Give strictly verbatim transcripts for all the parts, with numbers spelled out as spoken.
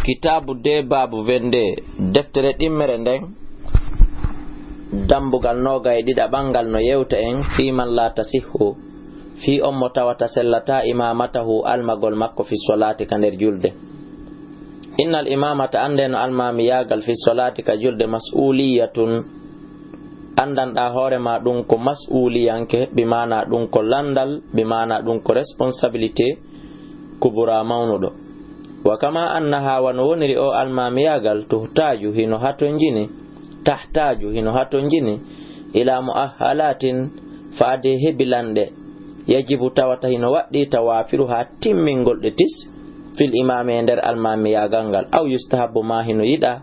Kitaabu de baabu vingt-deux, deftere ɗimmere nden, dambugal noogay ɗiɗaɓal ngal no yewta en fii man laa tasihhu, fii on mo tawata sellataa imaamatahu almagol makko fi solaati ka nder julde. Innal imaamata annde no almaamiyaagal fi solaati ka julde mas'uuliyatun, anndanɗaa hoore maa ɗum ko mas'uuliyanke, bi maanaa ɗum ko lanndal, bi maanaa ɗum ko responsabilité, kubura mawnuɗo. Wa kama annaha wano woniri o almaamiyaagal tuhtaaju hino hatonjini, tahtaaju hino hatonjini ila muahhalatin faade hebilanɗe yajibu tawata hino waɗɗii tawaafiru haa timmingol ɗe tis fil imaami e nder almaamiyaagal ngal aw yustahabbu maa hino yiɗa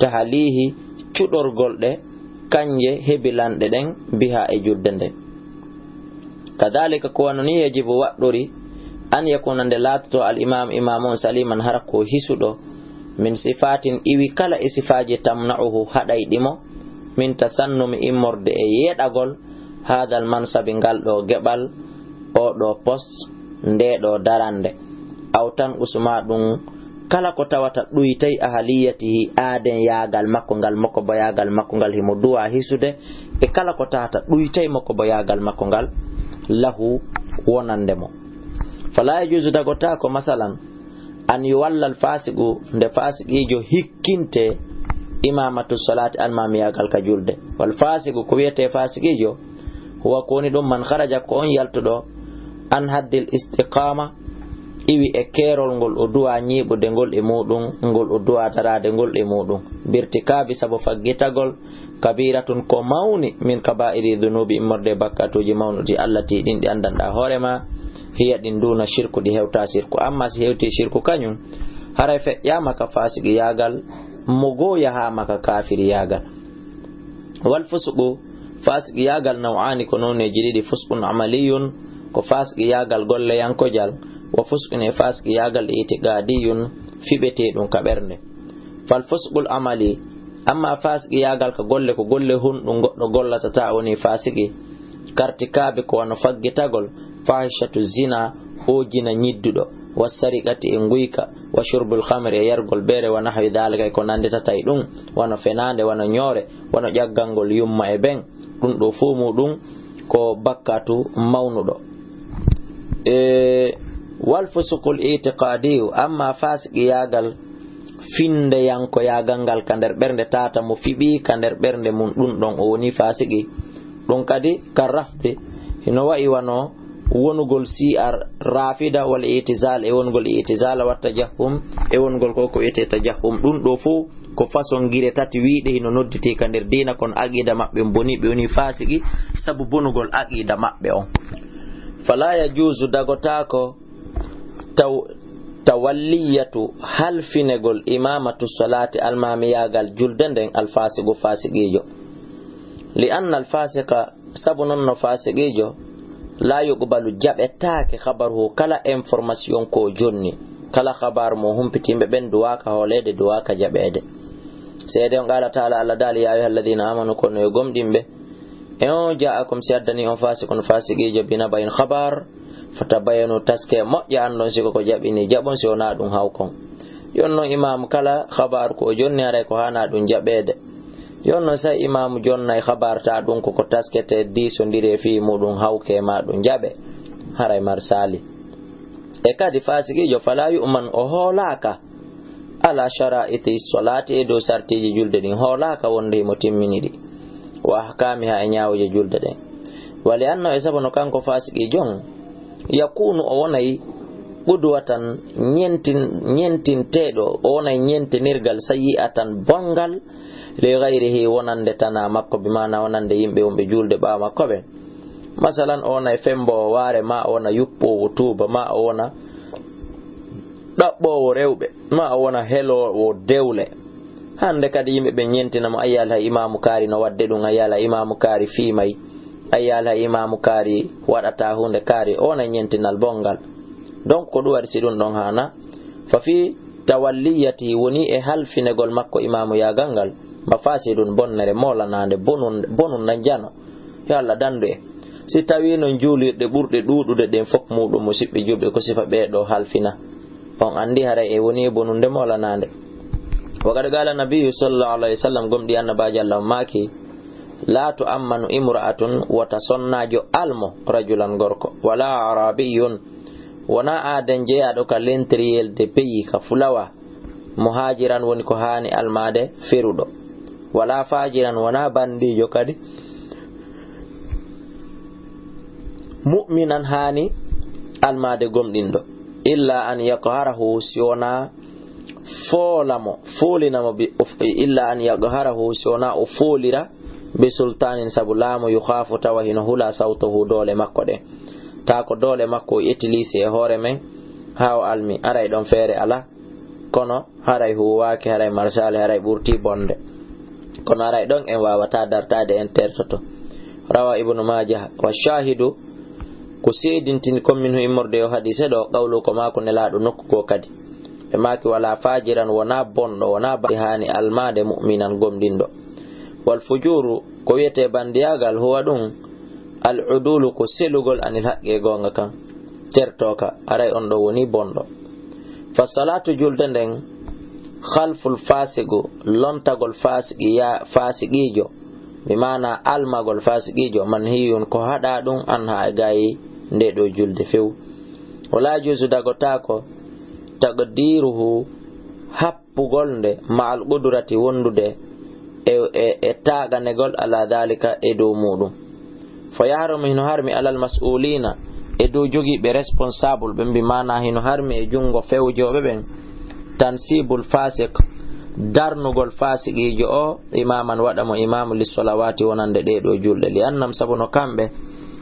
tahalihi cuɗorgol ɗe kanje hebilanɗe ɗen biha e julde nden. Kadalika ko wano ni yajibu waɗɗori an yakuna nde laatoto al imam imam on saliman hara ko hisuɗo min sifatin iwi kala e sifaaji tamna'uhu haɗayɗi mo min tasannumi immorde e yeɗagol hadal mansabi ngal ɗo geɓal o ɗo poste nde ɗo darande aw tan usuma ɗum kala ko tawata ɗuytay ahaliyatihi aaden yaagal makko ngal moko ba yaagal makko ngal himo duwa hisude e kala ko tawata ɗuytay moko ba yaagal makko ngal lahu wonande mo. Fala yajuzu dagotaako masalan an yuwalla al fasiqu nde fasiqiijo hikkinte imamatu salati almamiyagal ka julde. Wal fasiqu ko wiyete fasiqiijo huwa ko woni ɗum man kharaja ko on yaltuɗo an haddil istiqama iwi e keerol ngol o duwa ñiiɓude ngol e muɗum ngol o duwa daraade ngol e muɗum birtikaabi sabu faggitagol kabiratun ko mawni min kaba'iri dunubi immorde bakkatuuji mawnuɗi allati ɗin ɗi anndanɗa hoore ma hiya ɗin nduna shirku ɗi hewta shirku amma si hewti shirku kañum haray feƴƴama ka fasiqi yaagal mo goo yahama ka kafiri yaagal. Wal fusuqu fasiqi yaagal naw'ani ko noneji ɗiɗi fusqun amaliyun ko fasiqi yaagal golle yankojal wa fusqun e fasiqi yaagal itiqadiyun fiɓete ɗum ka ɓernde. Fal fusqul amali amma fasiqi yaagal ka golle ko golle hunɗum goɗɗo gollata ta woni fasiqi kartikaabi ko wano faggitagol fahishatu zina o jina ñidduɗo wa sariqati e nguyka wa shurbul khamri e yargol beere wa nahwi dhalika e ko nanditata e ɗum wano fenande wano ñoore wano ƴaggangol yumma e ben ɗum ɗo fuu muɗum ko bakkatu mawnuɗo. E wal fusukul itiqadiyu amma fasiqi yaagal findeyanko yaagal ngal ka nder ɓernde tata mo fiɓi ka nder ɓernde mum ɗum ɗon o woni fasiqi. Ɗum kadi ka rafde hino wa'i wano wonugol si'ar rafida wal itizal e wonugol itizala watta jahhum e wonugol ko ko wiyete tajahhum ɗum ɗo fof ko façon gire tati wiiɗe hino nodditi ka nder diina kon aqida maɓɓe on boni ɓe woni fasiki sabu bonugol aqida maɓɓe on. Fala yajuzu dagotako taw tawalliyatu halfinegol imamatu salati almamiyagal julde nden alfasiqu fasiqijo. Li anna alfasiqa sabu non no fasiqijo la yuqbalu jaɓetaake khabaruhu kala information ko jonni kala khabar mo humpiti yimɓe ɓen duwaka hoolede duwaka jaɓede. Seede on qala taala allah daali ya ayuha alladina amanu kono yo gomɗinɓe e on ja'akum si addani on fasiqun fasiqijo binaba in khabar fatabayanu taske moƴƴa andon siko ko jaɓini jaɓon si wona ɗum hawkon. Yon non imamu kala khabar ko o jonni haray ko hana ɗum jaɓede. Yon non sai imamu jonnay khabar ta ɗum ko ko taskete disondire fi muɗum hawke ma ɗum jaɓe haray marsali. E kadi fasiqijo fala yu'man o hoolaka ala sharaiti solati e dow sartiji julde ɗin hoolaka wonde himo timmini ɗi wa ahkamiha e ñawuje julde ɗen. Wali anno e sabu no kanko fasiqijo on yakunu o wonay qudwatan ñentin ñentinteɗo o wonay ñentinirgal sayyi'atan bongal li ghayrihi wonande tana makko bi mana wonande yimɓe wonɓe julde ɓawa makko ɓe. Masalan o wonay fembowo waare ma o wona yuppowo tuuba ma o wona ɗaɓɓowo rewɓe ma o wona helowo dewle. Hande kadi yimɓe ɓe ñentina mo ayyal hay imamu kaari no wadde ɗum ayyal hay imamu kaari fiimay ayyal hay imamu kaari waɗata hunde kaari o wona ñentinal bongal. Donc ko ɗum waɗi si ɗum ɗon hana fa fi tawalliyati woni e halfinegol makko imamu yagal ngal ma fasidun bonnere molanande bonun bonun na jano. Yo allah dandu en. Si tawi non juulirɗe ɓurɗe ɗuuɗude ɗen fof muɗum musiɓɓe julɓe ko sifa ɓeeɗo halfina. On anndi haray e woni e bonunde mo alanaande. Wa qad qaala nabiyyu sallallahu alayhi wa sallam, gomɗii annabaajo Allah on maaki, "Laa tu'ammanu imra'atun, wota sonnaajo almo, rajulan gorko, wala a'rabiyyun, wonaa aaden jeyaaɗo ka lentiriyel de peyi, ka fulawa, muhaajiran woni ko haani almaade feruɗo, wala faajiran wonaa banndiijo kadi, mu'minan haani almaade gomɗinɗo, illa an yaqharahu, si wonaa foola mo, foolina mo bi, illa an yaqharahu, si wonaa o foolira bi sultaanin sabu laamu, yukhaafu tawa hino hula sawtuhu doole makko ɗen." Taa ko doole makko o itilisi e hoore men haa o almi, aray ɗon feere alaa. Kono haray huuwaaki, haray marsaali, haray ɓurtii bonde. Kono haray ɗon en waawataa dartaade, en tertoto. Rawa Ibnu Maajah, wa shaahidu, ko seedintini kon minhu immorde yo hadiise ɗo, qawlu ko maako Nelaaɗo nokku goo kadi. Ɓe maaki, "Wala faajiran, wonaa bonɗo, wonaa ba-, haani almaade mu'minan gomɗinɗo." Wal fujuuru, ko wiyetee banndiyaagal, huwa ɗum, al udulu, ko selugol anil haqqi e goonga kan. Tertooka, haray on ɗo woni bonɗo. Fa salaatu, julde nden, khalful faasiqu, lontagol faasiqi ya-, faasiqiijo, bi maana almagol faasiqiijo, manhiyun, ko haɗaa ɗum, anha, e gayi nde ɗo julde few. Wala juusu, dagotaako, taqdiruhu, happugol nde, ma'al qudrati, wondude e, e, e taaganegol, ala dhalika, e dow muɗum. Fa yahrumu, hino harmi, alal mas'uliina, e dow jogiiɓe responsable ɓen, bi maana hino harmi e junngo fewjooɓe ɓen, tansibul fasiq, darnugol faasiqiijo o, imaman, waɗa mo imaamu, lissolawaati, wonande ɗee ɗoo julɗe, li annam, sabu no kamɓe,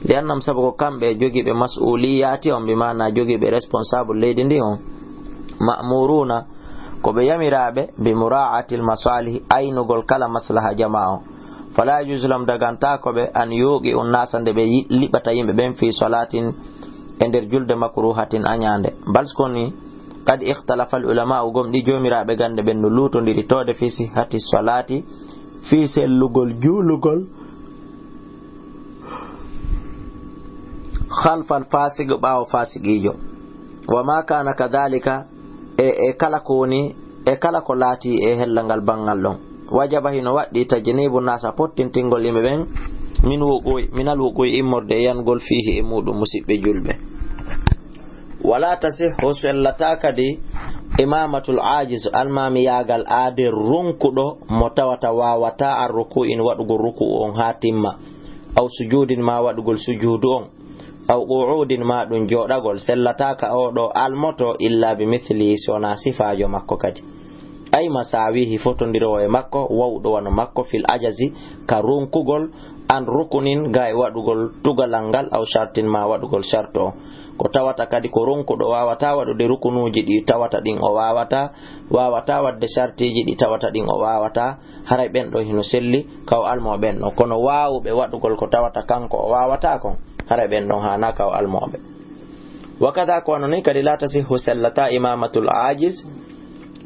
li annam, sabu ko kamɓe jogiiɓe mas'uliyaati on, bi maana jogiiɓe responsable leydi ndi on, ma'muruuna, ko ɓe yamiraaɓe, bi mura'atil masalihi, aynugol kala maslaha jamaa on. Fala yajuuzu lahum, dagantaako ɓe, an yuuqi un naasa, nde ɓe yi-, liɓata yimɓe ɓen, fi salaatin, e nder julde, makruhatin, añaande. Bal, ko ni, qad ikhtalafa al ulama'u, gomɗii joomiraaɓe gannde ɓen no luutondiri toode, fi sihhati salaati, fii sellugol juulugol khalfal fasiq, ɓaawo faasiqiijo. Wa ma kana kadhalika, e, e kala ko woni, e kala ko laati e hellal ngal banngal ɗon. Wajaba, hino waɗɗii, tajnibu nasa, pottintingol yimɓe ɓen, min wuqu'i, minal wuqu'i, immorde e yangol, fiihi, e muɗum, musiɓɓe julɓe. Wala tasihhu, sellataa kadi, imamatul ajiz, almamiyaagal aade ronkuɗo mo tawata waawataa an ruku'in, waɗugol ruku'u on haa timma, aw sujudin, ma waɗugol sujudu on, aw qu'udin, ma ɗum jooɗagol, sellataa ka oo ɗoo almoto, illa bi mithlihi, si wonaa sifaajo makko kadi. Ay masawihi, fotondiroowo e makko, wawɗo wano makko, fil ajazi, ka ronkugol, an rukunin, ga e waɗugol tugalal ngal, aw shartin, ma waɗugol sharto. Ko tawata kadi ko ronkuɗo waawataa waɗude rukunuuji ɗi tawata ɗin o waawataa, waawataa waɗde shartiiji ɗi tawata ɗin o waawataa, haray ɓen ɗon hino selli, kaw almoo ɓen ɗon. Kono waawuɓe waɗugol ko tawata kanko o waawataa kon, haray ɓen ɗon haanaa kaw almoo ɓe. Wa kada, ko wano ni kadi, la tasihhu, sellataa, imamatul ajiz,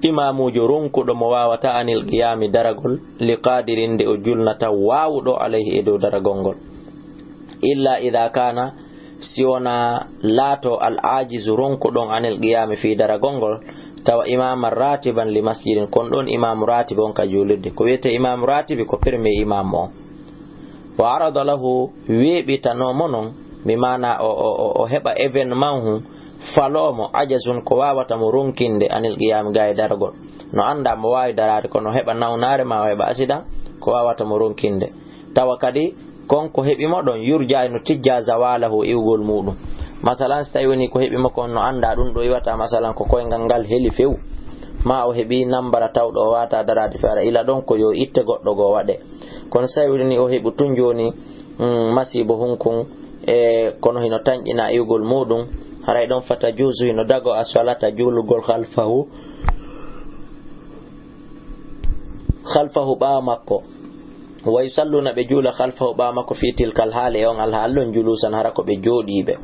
imaamuujo ronkuɗo mo waawataa, anil qiyaami, daragol, li qadirin, nde o julnata waawuɗo, alayhi, e dow daragol ngol. Illa ida kana, si wonaa laato al ajizu ronkuɗon, anil qiyaami, fii daragol ngol, tawa imaman ratiban li masjidin, kon ɗon imaamu ratib on ka juulirde. Ko wiyetee imaamu ratibi, ko premier imaamu on. Wa arada lahu, weeɓitanoo mo non, bi maana o, o, o, o heɓa événement hun, faloo mo, ajazun, ko waawata mo ronkinde, anil qiyaami, ga e daragol. No anndaa mo waawi daraade, kono heɓa nawnaare, ma o heɓa accident, ko waawata mo ronkinde. Tawa kadi, kon ko heɓi mo ɗon, yurja, no tijja, zawalahu, iwgol muɗum. Masalan, si tawi woni ko heɓi mo kon, no anndaa ɗum ɗo iwata, masalan, ko koyngal ngal heli few. Ma o heɓi nambara tawɗo o waawata daraade feere, ila ɗon ko yo itte goɗɗo goo waɗe. Kono si tawi woni o heɓi tun jooni, mm, masiibo hunkun, e kono hino tanƴina iwgol muɗum, haray ɗon fata juusu hino dago a salata juulugol khalfahu, khalfahu ɓaawo makko. Wa yusalluna, ɓe juula khalfahu ɓaawo makko, fi tilkal haali, e on alhaali ɗon, julusan, hara ko ɓe jooɗiiɓe.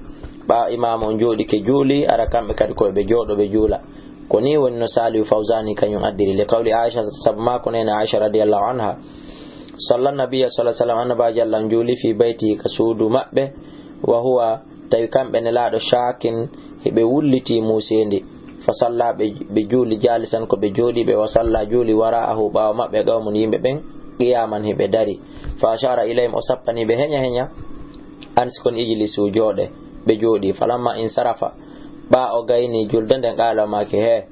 Ɓaawo imaamu on jooɗike juuli, hara kamɓe kadi ko ɓe jooɗo ɓe juula. Ko nii woni no Saalihu Fawzaani kañum addiri, li qawli Aisha, sabu maa ko neene Aisha radiyallahu anha, salla nabiyya sallallahu alaihi wasallam, Annabaajo Allah on juuli, fi bayti, ka suudu maɓɓe, wa huwa, tawi kamɓe Nelaaɗo, shaakin, hiɓe wullitii muuseendi. Fa salla, ɓe, ɓe juuli, jaalisan, ko ɓe jooɗiiɓe, wa salla, juuli, wara'ahu, ɓaawo maɓɓe, qawmun, yimɓe ɓen, qiyaman, hiɓe dari. Fa ashara ilayhim, o sappani ɓe heña heña, an si kon ijlisu, jooɗe, ɓe jooɗi. Falamma insarafa, ɓaa o gayni julde nden, qaala, o maaki, he,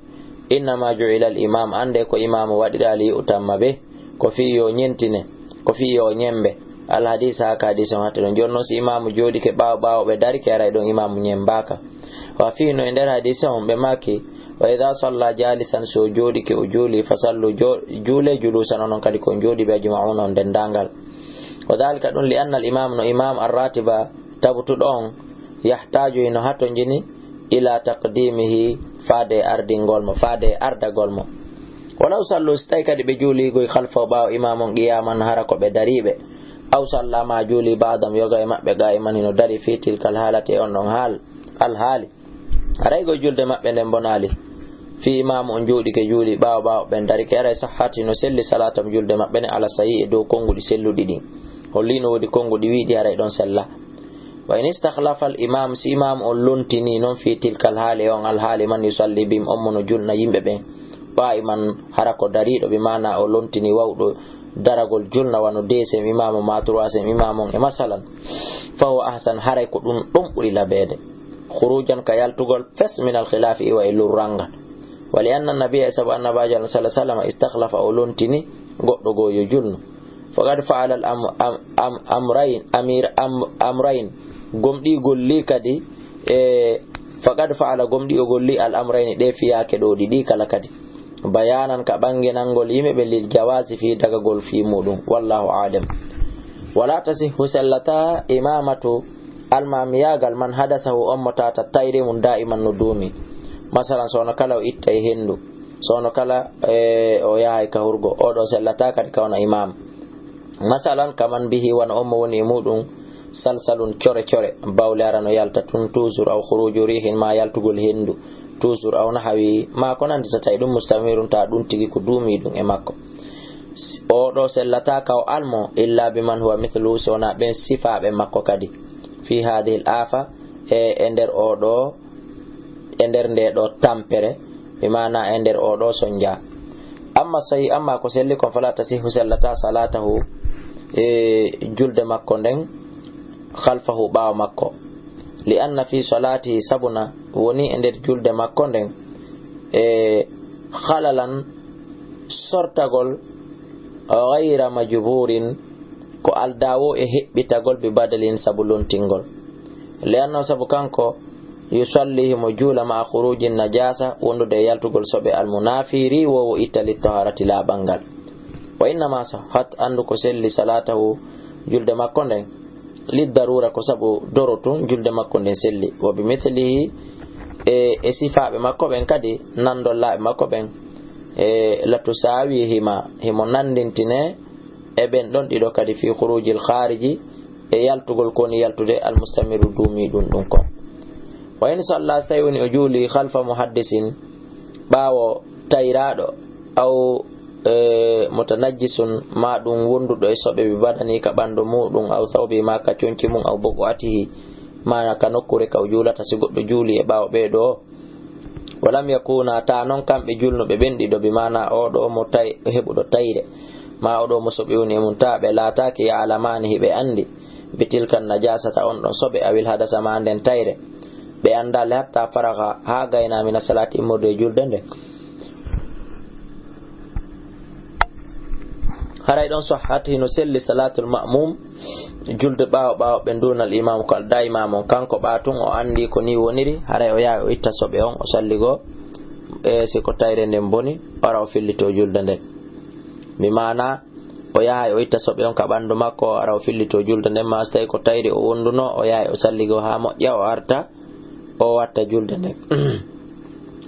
innama ju'ila al imam, annde ko imaamu waɗiraa li yu'tamma bih, ko fii yo ñentine, ko fii yo ñembe. Al hadis, haa ka hadis on hatti ɗon. Jooni non, si imaamu jooɗike ɓaawo, ɓaawo ɓe darike, haray ɗon imaamu ñembaaka. Wa fii, no e nder hadis on, ɓe maaki, wa idha salla jalisan, si o jooɗike o juuli, fa sallu, jo-, juule julusan, onon kadi ko on jooɗiiɓe, ajma'una, on denndaangal. Wa dhalika, ɗum, li anna al imam, no imam ar-ratiba, tabutuɗo on, yahtaju, hino hatonjini, ila taqdimihi, faade e ardingol mo, faade e ardagol mo. Walaw sallu, si tawi kadi ɓe juuliigoy, khalfahu, ɓaawo imam on, qiyaman, hara ko ɓe dariiɓe. Aw salla, ma juuli, ba'dahum, yoga e maɓɓe, qa'iman, hino dari, fi tilkal halati, e on ɗon haal, alhaali. Haray ko julde maɓɓe nden bonaali. Fii imaamu on jooɗike juuli ɓaawo ɓaawo ɓen darike, haray sahhat, hino selli, salaatam, julde maɓɓe nden, ala sahiih, e dow konnguɗi selluɗi ɗin. Holli no woodi konnguɗi wiiɗi haray ɗon sella. Wa in istakhlafa al imam, si imaamu on lontini non fii tilkal haali, e on alhaali, man yusalli bihim, on mo no julna yimɓe ɓen. Qa'iman, hara ko dariiɗo, bi maana o lontini wawɗo daragol julna wano deuxième imaamu ma troisième imaamu on e masalan. Fa huwa ahsan, haray ko ɗum, ɗum ɓuri labeede. Khurujan, ka yaltugol fes, min al khilafi, iwa e lurral ngal. Wa li anna nabiyya, sabu annabaajo Allah sallallahu alaihi wasallam, istakhlafa, o lontini goɗɗo goo yo julnu. Faqad fa'ala al am-, am-, am-, amrayn, amir-, am-, amrayn, gomɗii gollii kadi, e, faqad fa'ala, gomɗii o gollii, al amrayni, ɗee fiyaake ɗoo ɗiɗi kala kadi. Bayanan, ka ɓanginangol yimɓe ɓe, lil jawazi, fii dagagol fii muɗum. Wallahu a'lam. Wala tasihhu, sellataa, imamatu, almamiyaagal, man hadasahu, on mo tata tayre mum, da'iman, no duumi. Masalan, si wano kala o ittay henndu, si wano kala, e, o yahay ka hurgo, o ɗoo sellataa kadi ka wona imam. Masalan, kaman bihi, wano on mo woni e muɗum, salsalun, core core, bawle ara no yalta tun toujours, aw khuruju rihin, ma yaltugol henndu toujours, aw nahawi, ma ko nannditata e ɗum, mustamirun, ta ɗum tigi ko duumi ɗum e makko. O ɗoo sellataa ka o almo, illa biman huwa mithluhu, si wonaa ɓen sifaaɓe makko kadi. Fi hadhihi al afa, e, e nder o ɗoo e nder nde ɗo tampere, bi maana e nder o ɗo sonja. Amma sahi, amma ko selli kon, fala tasihhu, sellata, salatahu, e julde makko nden, khalfahu, ɓaawo makko. Li anna fi salatihi, sabuna woni e nder julde makko nden, e khalalan, sortagol, ghayra majburin, ko aldaa wo e heɓɓitagol, bi badalin, sabu lontingol. Li annahu, sabu kanko, yusalli, himo juula, ma'a khuruji najasa, wondude e yaltugol soɓe, almunafi, riiwoowo itta, li taharati, laaɓal ngal. Wa innama sahhat, anndu ko selli, salatahu, julde makko nden, li darura, ko sabu doro tun, julde makko nden selli. Wa bi mithlihi, e, e sifaaɓe makko ɓen kadi, nandollaaɓe makko ɓen, e, la tusawihima, himo nanndintine e ɓen ɗon ɗiɗo kadi, fi khurujil khariji, e yaltugol ko woni yaltude, almustamiru, duumi ɗum ɗum kon. Wa in salla, so tawi woni o juuli, khalfa muhaddisin, ɓaawo tayraaɗo, aw, e, mutanajjisun, ma ɗum wonduɗo e soɓe, bi badani, ka ɓandu muɗum, aw thawbi, ma ka conci mum, aw buqatihi, ma ka nokkure ka o juulata, si goɗɗo juuli e ɓaawo ɓee ɗoo, Walam yakuna, ta non kamɓe julnuɓe ɓen ɗiɗo, bi maana oo ɗoo mo tay-, heɓuɗo tayre, ma oo ɗoo mo soɓe woni e mum, ta ɓe laataaki, ya'lamani, hiɓe anndi, bi tilka najasata, on ɗon soɓe, awil hadasa, ma nden tayre. Ɓe anndaali, hatta faraga, haa gayna, mina salaati, immorde e julde nde. Haray ɗon sahhat, hino selli salaatul ma'mum, julde ɓaawo ɓaawo ɓe, dunal imam, ko aldaa imam on, kanko ɓaa tun o anndi ko nii woniri, haray o yahay o itta soɓe on, o salligoo, e si ko tayre nden boni, o ara o fillitoo julde nden. Bi maana, o yahay o itta soɓe on ka ɓandu makko, o ara o fillitoo julde nden, ma si tawi ko tayre o wondunoo, o yahay o salligoo haa moƴƴa, o arta, o watta julde nden.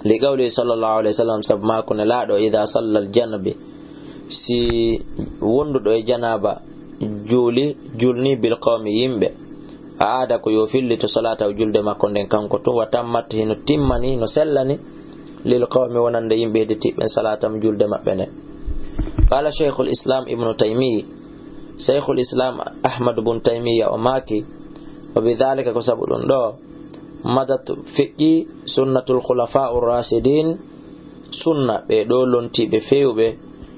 Li qawli sallallahu alayhi wa sallam, sabu maaku Nelaaɗo, "Idha sallal janabi", si wonduɗo e janaaba juuli, julni, bil qawmi, yimɓe, a aada ko yo fillito salata, o julde makko nden kanko tun, wa tammat, hino timmani, hino sellani, lil qawmi, wonande yimɓe hedditiiɓe ɓen, salatam, julde maɓɓe nden. Qala Shaykhul Islam Ibnu Taymiyya, Shaykhul Islam Ahmad bun Taymiyya o maaki, wa bi dhalika, ko sabu ɗum ɗoo, Madat feƴƴi sunnatul khulafa'ur rashidin, sunna ɓe ɗo lontiiɓe feewɓe,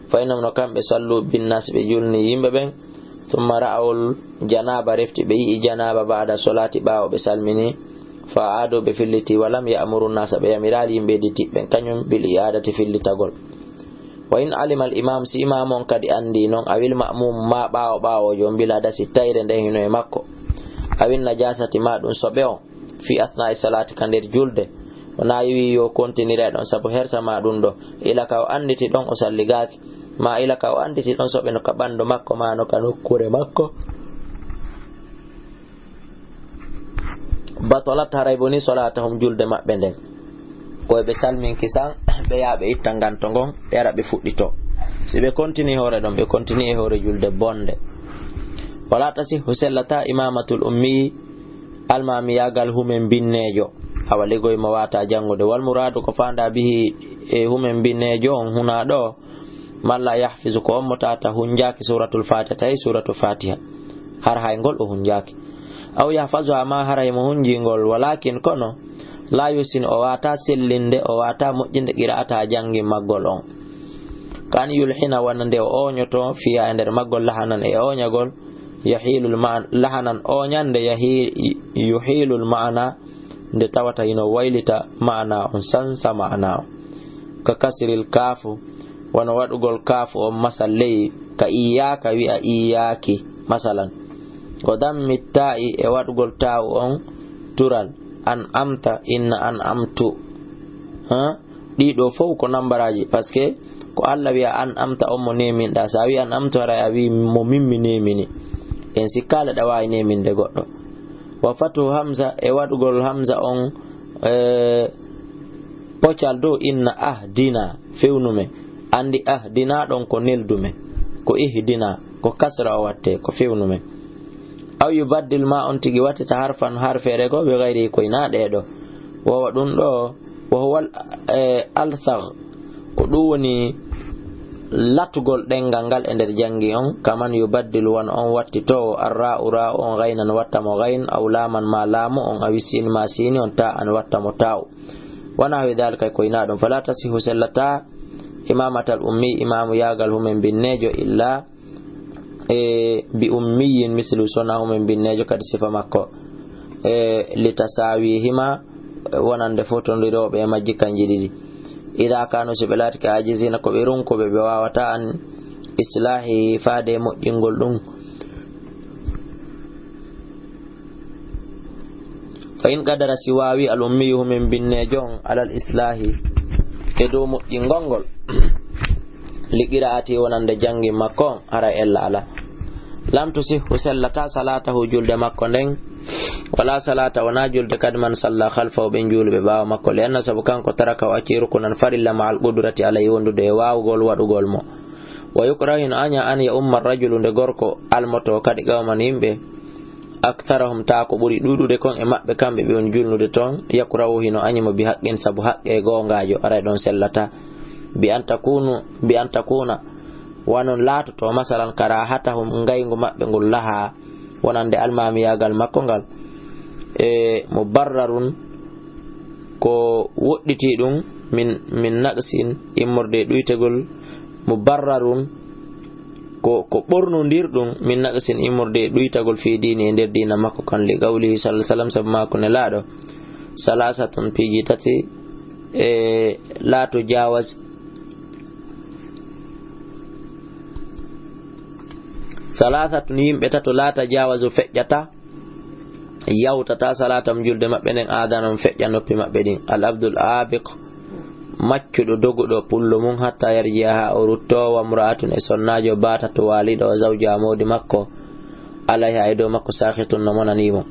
fa innahum no kamɓe sallu bin nas ɓe julni yimɓe ɓen, thumma ra'awul janaba refti ɓe yi'i janaba ba'da solati ɓaawo ɓe salmini, fa a'adu ɓe filliti, wa lam ya'muru nasa ɓe yamiraali yimɓe di tiɓɓen kañum bil i'adati fillitagol. Wa in alima al imam si imam on kadi anndi non awil ma'mum ma ɓaawo ɓaawoojo on bil hadasi tayre nden hino e makko, awin najasati ma ɗum soɓe on, fi asna'i salati ka nder julde. Wona wi'i yo kontinire ɗon sabu hersa ma ɗum ɗo. Ila ka o annditi ɗon o salligaaki. Ma ila ka o annditi ɗon soɓe no ka ɓanndu makko ma no ka nokkuure makko. Batalat haray boni solatahum julde maɓɓe nden. Ko ɓe salminki san, ɓe yaa ɓe itta nganto ngon, ɓe ara ɓe fuɗɗito. Si ɓe kontini hoore ɗon, ɓe kontini e hoore julde bonde. Wala tasihhu sellata imamatul ummi almaamiyaagal humen binneejo, awa ligoy mo waata janngude. Wal muraadu ko faanda bihi e humen binneejo on huna ɗo, man la yahfizu ko on mo tata hunjaaki suratul fatiha, tawi suratul fatiha. Har hay ngol o hunjaaki. Aw yahfazuha ma haray mo hunjingol, walakin kono, la yusin o waata sellinde, o waata moƴƴinde qira'ata janngi maggol on. Kan yulhina wonande o ooñoto fiya e nder maggol lahanan e ooñagol, yahilul ma'an-, lahanan ooñande yahi-, yuhilul ma'ana, nde tawata hino waylita ma'ana on, sansa ma'ana on. Ka kasril kaafu, wano waɗugol kaafu on masal ley, ka iyyaka wi'a iyyaki, masalan. Wa dammi ta'i e waɗugol ta'u on tural, an amta, inna an amtu. Ha? Ɗiɗo fow ko nambaraaji, parce que ko Allah wi'a an amta on mo neeminɗa. Sa wi'i an amtu haray a wi'i mo min mi neemini. En sikkaale ɗa waawi neeminde goɗɗo. Wa fatu hamza e waɗugol hamza on, eh, pocal dow inna ahdina fewnume. Anndi ahdina ɗon ko neldume. Ko ihdina, ko kasra o watte, ko fewnume. Aw yubaddil ma on tigi wattita harfan harfeere goo bi gayri koy na ɗee ɗo. Wowa ɗum ɗo, wa huwa al-, eh, althag. Ko ɗum woni latugol ɗengal ngal e nder janngi on, kaman yubaddilu wano on wattitoowo arra'u ra'u on gaynan watta mo gayn, aw laaman ma laamu on, awi sin ma sini on, ta an watta mo ta'u. Wa nahwi dhalika koy na ɗum. Fala tasihu sellata imamatal ummi, imamu yaagal humen binneejo illa e bi ummiyin mislu sona humen binneejo kadi sifa makko. E li tasawihima wonande fotondirooɓe e majji kanji ɗiɗi. Ida kanu si ɓe laatike ajizina ko ɓe runkuɓe ɓe wawata an islahi faade e moƴƴingol ɗum. Fa in qadara si waawi al ummiyu humen binneejo on alal islahi e dow moƴƴingol ngol. Li qira'ati wonande janngi makko on, hara ella ala. Lam tusihhu sellata salatahu julde makko nden. Wala salata wona julde kadi man salla khalfahu ɓen juuluɓe ɓaawo makko. Li anna sabu kanko taraka o acci rukunan farilla ma al qudrati alay wondude e waawugol waɗugol mo. Wa yukrahu hino aña an ya umma rajulu nde gorko almoto kadi qawman yimɓe. Aktharahum ta ko ɓuri ɗuuɗude kon e maɓɓe kamɓe ɓe on julnude toon, yakrahu hino añi mo bi haqqin sabu haqqe goongaajo, aray ɗon sellata. Bi an takunu, bi an takuna, wanon laatoto, masalan, karahatahum ngayngu maɓɓe ngun laha, wonande almaamiyaagal makko ngal. E mo barrarun ko woɗɗiti ɗum min, min naqsin immorde e ɗuytegol, mo barrarun ko, ko ɓornondirɗum min naqsin immorde e ɗuytagol fii diini e nder diina makko kan, li qawlihi sallallahu alaihi wasallam, sabu maako nelaaɗo, salasatun piiji tati e laato jawas, salasatun yimɓe tato laata jawazu feƴƴata, yawtata salatam julde maɓɓe nden, aadanan feƴƴa noppi maɓɓe ɗin. Al abdul abiq, maccuɗo doguɗo pullo mum, hatta yarji'a haa o rutto, wa mra'atun e sonnaajo, bata to waaliɗo, zawja moodi makko, alayha e dow makko, sakhitun no monani mo.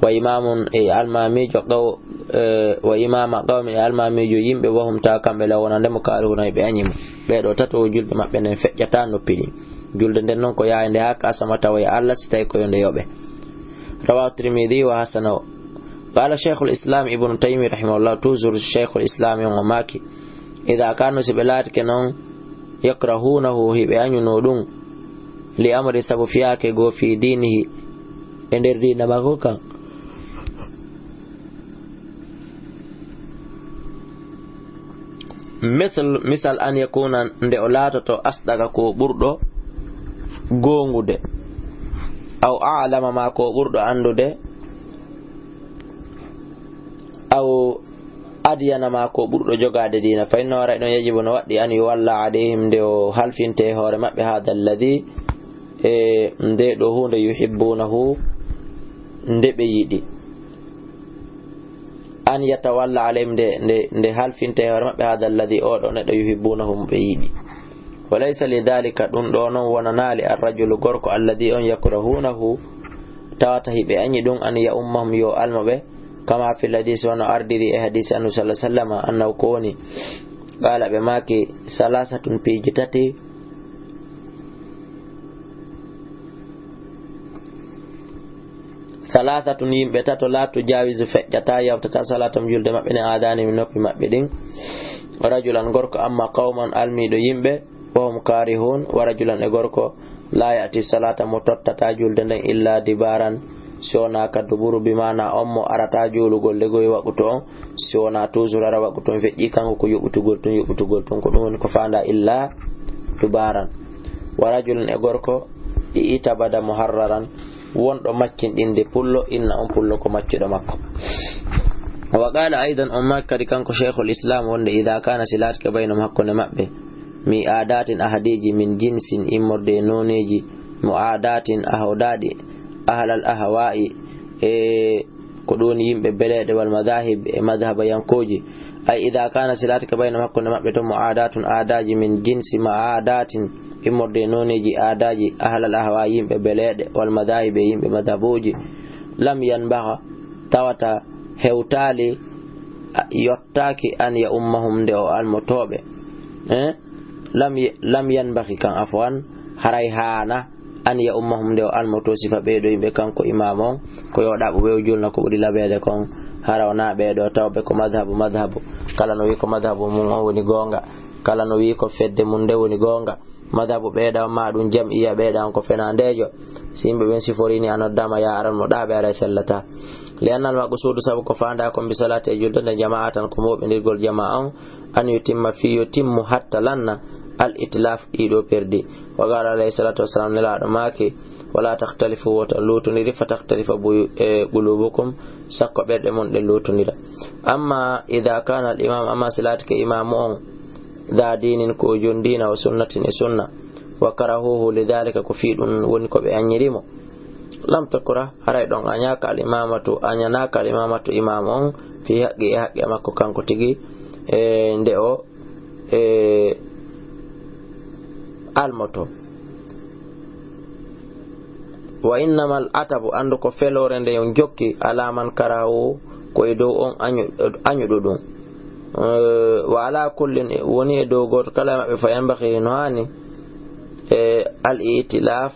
Wa imamun e almamijo qaw-, eh, wa imama qawmin e almamijo yimɓe, wa hum ta kamɓe la wonande mo karihuna ɓe añi mo. Ɓeɗo tato julde maɓɓe nden feƴƴata noppi ɗin. Julde nden non ko yaayde haa ka asama tawa e Allah si tawi ko yo nde yoɓe. Rawahu Tirmidhi wa hasanahu. Qala Shaykhul Islam Ibn Taymiyyah rahimahullah, toujours Shaykhul Islam on o maaki, idha kanu si ɓe laatike non yakrahunahu hiɓe añuno ɗum, li amri sabu fiyaake goo fi dinihi e nder diina makko kan. Misal, misal an yakuna nde o laatoto asdaqa ko ɓurɗo goongude, aw a'lama ma ko ɓurɗo anndude, aw adyana ma ko ɓurɗo jogaade diina, fa innahu haray ɗon yajibu no waɗɗi an yuwalla alayhim nde o halfinte e hoore maɓɓe hada alladhi e nde ɗo huunde yuhibbunahu nde ɓe yiɗi. An yatawalla alayhim nde, nde, nde halfinte e hoore maɓɓe hada alladhi o ɗo neɗɗo yuhibbunahu mo ɓe yiɗi. Wa laysa li dhalika ɗum ɗo noon wonanaali arrajulu gorko alladhi on yakrahunahu tawata hiɓe añi ɗum an ya ummahum yo almo ɓe kama fil hadisi wano ardiri e hadisi annabi sallallahu alaihi wasallam annahu ko woni qala ɓe maaki salasatun piiji tati Thalathatun yimɓe tato la tujawizu feƴƴata yawtata salatam julde maɓɓe ne adani mi noppi maɓɓe ɗin rajulan gorko amma qawman almiɗo yimɓe wahum karihun wa rajulan e gorko la yati salata mo tottata julde nden illa dibaran si wona ka duburu bi mana on mo arata julugol legoy waqutu on si wona toujours ara waqutu on feƴƴi kanko ko yoɓutugol tun yoɓutugol tun ko ɗum woni ko fanda illa dubaran wa rajulun e gorko i itabada muharraran wonɗo maccinɗinde pullo inna on pullo ko maccuɗo makko wa qala aidan on maaki kadi kanko cheikhul islam wonde ida kana si laatike baynum hakkunde maɓɓe mi adatin ahadiji min jinsin immorde e noneji mo adatin ahodaɗi ahlal ahwa'i e ko ɗum woni yimɓe beleɗe wal madahib e madhabayankoji ay ida kana si laatike baynum hakkunde maɓɓe to mo adatun adaji min jinsi ma adatin immorde e noneji adaji ahlal ahwa yimɓe beleɗe wal madahib e yimɓe madhabuji lam yanbaha tawata hewtali yottaki an ya ummahum nde o almotoɓe eh? lam, lam yanbahi kan afwan haray hana an ya ummahum nde o almoto sifa ɓeɗo yimɓe kanko imam on ko yo ɗaɓu ɓe o julna ko ɓuri laɓede kon hara wona ɓeɗo tawɓe ko madhabu madhabu kala no wi ko madhabu mum on woni gonga kala no wi ko fedde mum nde woni gonga madhabu ɓeɗa on ma ɗum jam'iya ɓeɗa on ko fenandejo si yimɓe ɓen siforini a noddama ya aran mo ɗaɓe ara sellata li annal maqsudu sabu ko fanda kon bi salati e julde nde jama'a tan ko moɓindirgol jama'a on an yutimma fi yo timmu hatta lanna al itlaf ɗiɗo perdi wa qala alayhi salatu wassalam nelaɗo maaki wala takhtalifu wota lutondiri fa takhtalifa buyu e qulubukum sakko ɓerɗe mon ɗe lutondira amma ida kana al imam amma si laatike imamu on da dinin ko jondina wa sunnatin e sunna wa karahuhu lidhalika ko fi ɗum woni ko ɓe aññirimo lam takura haray ɗon añaka al imamatu añanaka al imamatu imam on fi haqqi e haqqe makko kanko tigi e nde o e almoto wa innamal atabu andu ko felore nde on jokki alaman karahu ko e dow on añuɗo ɗum wa ala kullin woni e dow goto kala e maɓɓe fa yambahi no hani e al itilaf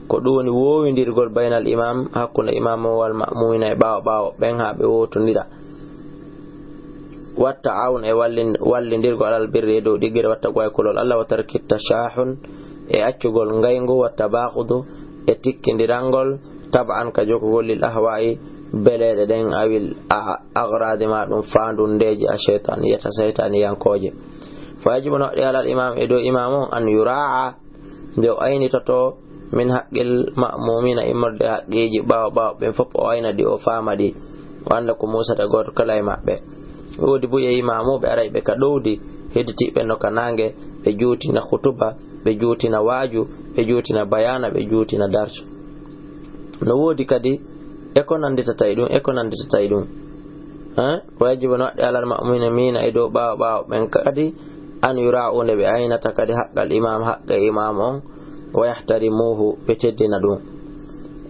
ko ɗum woni wowindirgol baynal imam hakkunde imam o wal ma'mumina e ɓawo ɓawo ɓen ha ɓe wotodira watta awn e wallindirgo alal birri e dow ɗiggere watta goy kulol allah wa tarki tashahun e accugol ngayngu watta bahudu e tikkindirangol tab'an ka jokugol lil ahwa'i beleɗe ɗen awil agrade ma ɗum fandundeji a shaytaniyata shaytaniyankoje fa yajibu no waɗi alal imam e dow imam on an yura'a nde o aynitoto min haqqil ma'mumina immorde haqqeji ɓawo ɓawo ɓen fof o ayna ɗi o faama ɗi o annda ko musata goto kala e maɓɓe woodi buy e imamuɓe arayɓe ka ɗowdi hedditiɓe no ka nangue ɓe juutina khutuba ɓe juutina waaju ɓe juutina bayana ɓe juutina darsu no woodi kadi e ko nanditata e ɗum e ko nanditata e ɗum wa yajibu no waɗɗi alal ma'mumina mina e dow ɓawo ɓawo ɓen kadi an yura'u nde ɓe aynata kadi haqqal imam haqqe imam on wa yahtarimuhu ɓe teddina ɗum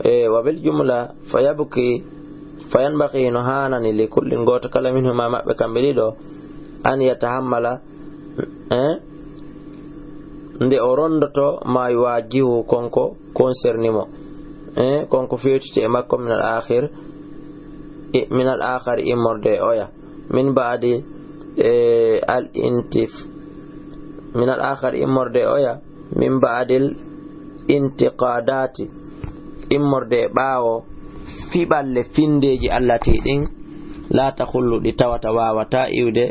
e wa bil jumla fa yabki fa yanbaghi no hanani li kullin goto kala minhuma maɓɓe kamɓe ɗiɗo an yatahammala eh, nde o rondoto ma yuwajihu konko concerni mo eh, konko fewtiti e makko min al akhir min al akhar immorde e oya min baadi e al intif min al akhar immorde e oya min baadil intiqadati immorde e ɓaawo fiɓalle findeji allati ɗin la takhullu ɗi tawata wawata iwde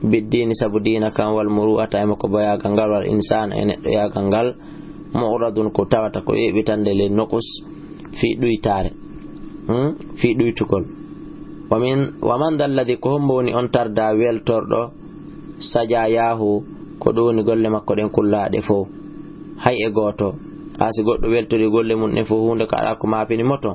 Biddiini sabu diina kan, wal muru'ata e makko boyaagal ngal, wal insaan e neɗɗoyaagal ngal, mu'radun ko tawata ko yeɓitande le noqus fii ɗuytaare, hmm? Fii ɗuytugol. Wa min, wa man dalladi, ko hombo woni on tarda weltorɗo, sajaayaahu, ko ɗum woni golle makko ɗen kullaaɗe fow? Hay e gooto. Haa si goɗɗo weltori golle mum ɗen fow, huunde ko alaa ko maapini mo ton.